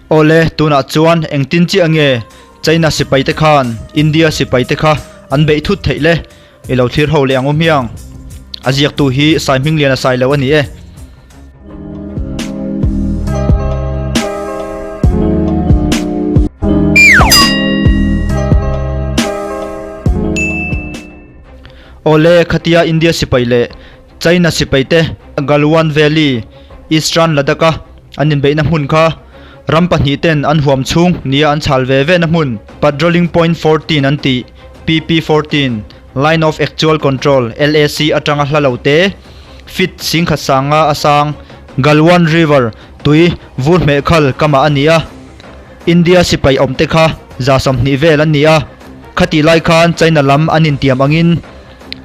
Awle, tunah chuan engtin chiah nge China sipaite khan India sipaite kha an beih thut theih le? I lo thlir ho leh ang u hmiang. A ziaktu hi Saihmingliana Sailo a ni e. Awle, khatia India sipai leh China sipai te Galwan Valley, Eastern Ladakh-a an inbeihna hmun kha ram pahnihten an huam chhung nia an chhal ve ve na hmun Patrolling Point 14 an tih, PP 14, Line of Actual Control, LAC, atanga hla lo te, feet singkhat sanga a sang Galwan River tui vur hmeh khal kamah a ni a. India sipai awmte kha 120 vel an ni a, khatih lai khan China lam an intiam angin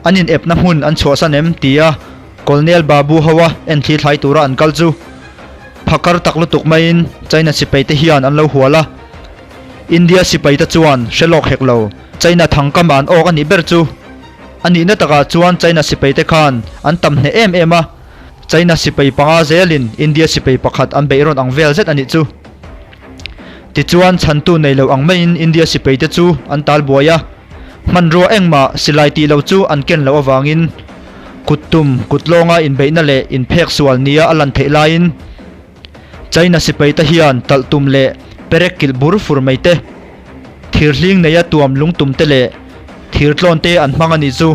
an inepna hmun an chhuahsan em tia Colonel Babu hoa enthli thlai tura an kal chu phakar tak lutuk maiin China sipaite hian an lo hual a. India sipaite chuan hre lawk hek lo, China thangkam an awk a nih ber chu. A nihna takah chuan China sipaite khan an tam hneh em em a, China sipai panga zelin India sipai pakhat an beih rawn ang vel zet a nih chu. Tichuan chhantu nei lo ang maiin India sipaite chu an tal buai a, hmanrua engmah silai tih lo chu an ken loh avangin kuttum kutlawnga inbeihna leh inphek sual nia a lan theih laiin China sipaite hian talhtum leh perek kilh bur fur mai te, thirhling neia tuam lungtum te leh thirtlawn te an hmang a nih chu.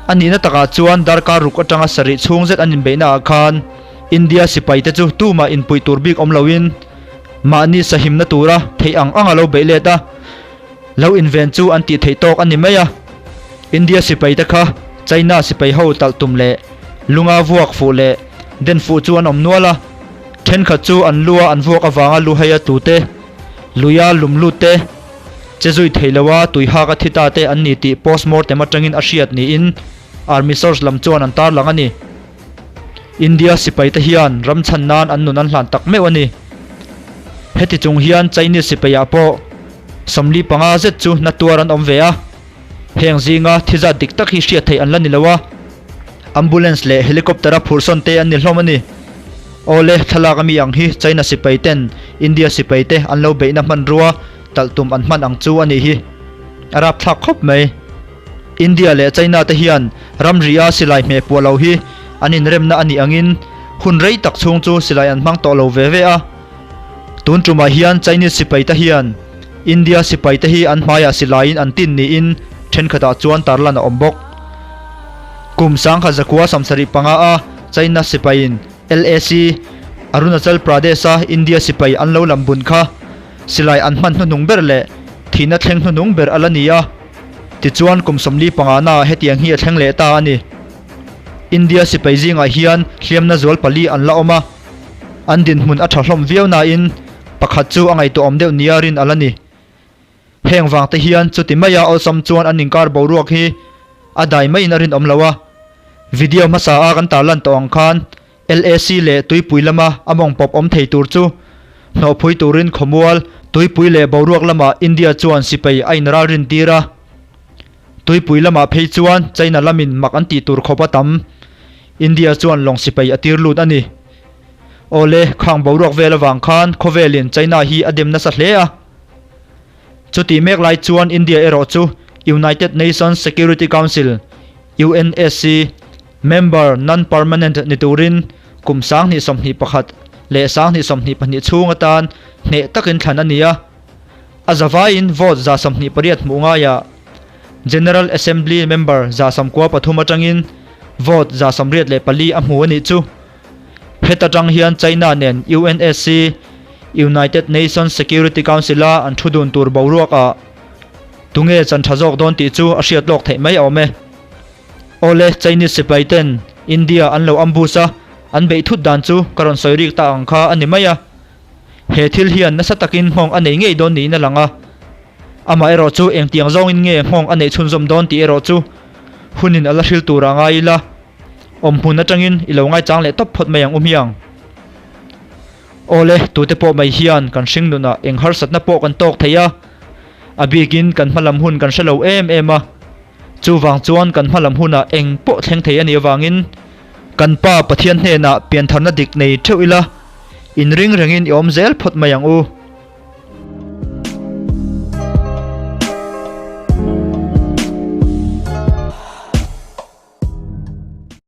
A nihna takah chuan darkar ruk atanga sarih chhung zet an inbeihna ah khan India sipaite chu tumah inpuih tur bik awm loin mahni sahimna tura theih ang anga lo beih let a, lo inven chu an tih theih tawk a ni mai a. India sipaite kha China sipai ho talh tum leh lunga vuak fuh leh den fuh chu an awm nual a, thenkhat chu an lua an vuak avanga lu heia tute, luia lum lut te, che zui thei loa tui hak a thi ta te an ni tih postmortem atangin a hriat niin Army source lam chuan an tarlang a ni. India sipaite hian ram chhan nan an nun an hlan tak meuh a ni. Heti chung hian Chinese sipaiah pawh 45 zet chu na tuar an awm ve a, heng zinga thi zat dik tak hi hriat theih an la ni lo a, ambulance leh helicopter-a phurhsawn te an ni hlawm a ni. Awle, thlalak ami ang hi China sipaiten India sipaite an lo beihna hmanrua talh tum an hman ang chu a nih hi. A rapthlak khawp mai. India leh China te hian ramri-a silai hmeh puah lo hi an inremna a nih angin hun rei tak chhung chu silai an hmang tawh lo ve ve a. Tun tumah hian Chinese sipai te hian India sipai te hi an hmaiah silaiin an tin niin thenkhatah chuan tarlan a awm bawk. Kum 1975 a China sipaiin LAC, Arunachal Pradesh-a India sipai an lo lam bun kha silai an hman hnuhnung ber leh thihna thleng hnuhnung ber a la ni a. Tichuan kum 45 naah hetiang hi a thleng leh ta a ni. India sipai zingah hian hliamna zual pali an la awm a, an dinhmun a tha hlawm viau nain pakhat chu a ngaihtuahawm deuh nia rin a la ni. Heng vang te hian chuti maia awlsam chuan an inkar boruak hi a dai maiin a rinawm lo a. Video hmasa a kan tarlan tawh ang khan LAC leh tuipui lama a mawng pawp awm thei tur chu hnawhphui turin khawmual, tuipui leh boruak lamah India chuan sipai a inralrin tir a. Tuipui lamah phei chuan China lamin mak an tih tur khawp a tam. India chuan lawng sipai a tir lut a ni. Awle, khang boruak vel avang khan khawvelin China hi a dem nasa hle a. Chutih mek lai chuan India erawh chu United Nations Security Council, UNSC, Member non-permanent ni turin kum 2021 leh 2022 chhung atan hneh takin thlan a ni a. A zavaiin vote 128 hmuh ngaiah General Assembly member 93 atangin vote 184 a hmu a nih chu. Heta tang hian China nen UNSC, United Nations Security Council-a an thu dun tur boruakah tunge chan tha zawk dawn tih chu a hriat lawk theih mai awm e. Awle, Chinese sipai ten India an lo ambush a, an beih thut dan chu ka rawn sawi rik ta ang kha a ni mai a. He thil hian nasa takin nghawng a nei ngei dawn niin a lang a. Amaherawh chu engtiang zawngin nge nghawng a neih chhunzawm dawn tih erawh chu hunin a la hril tur a ngai ila, awmhmun atangin i lo ngaichang leh tawp phawt mai ang u hmiang. Awle, tute pawh mai hian kan hring nunah eng harsatna pawh kan tawk thei a, a bikin kan hmalam hun kan hre lo em em a. Chuvang chuan kan hmalam hunah eng pawh thleng thei a nih avangin kan Pa Pathian hnenah piantharna dik nei theuh ila, inring rengin i awm zel phawt mai ang u.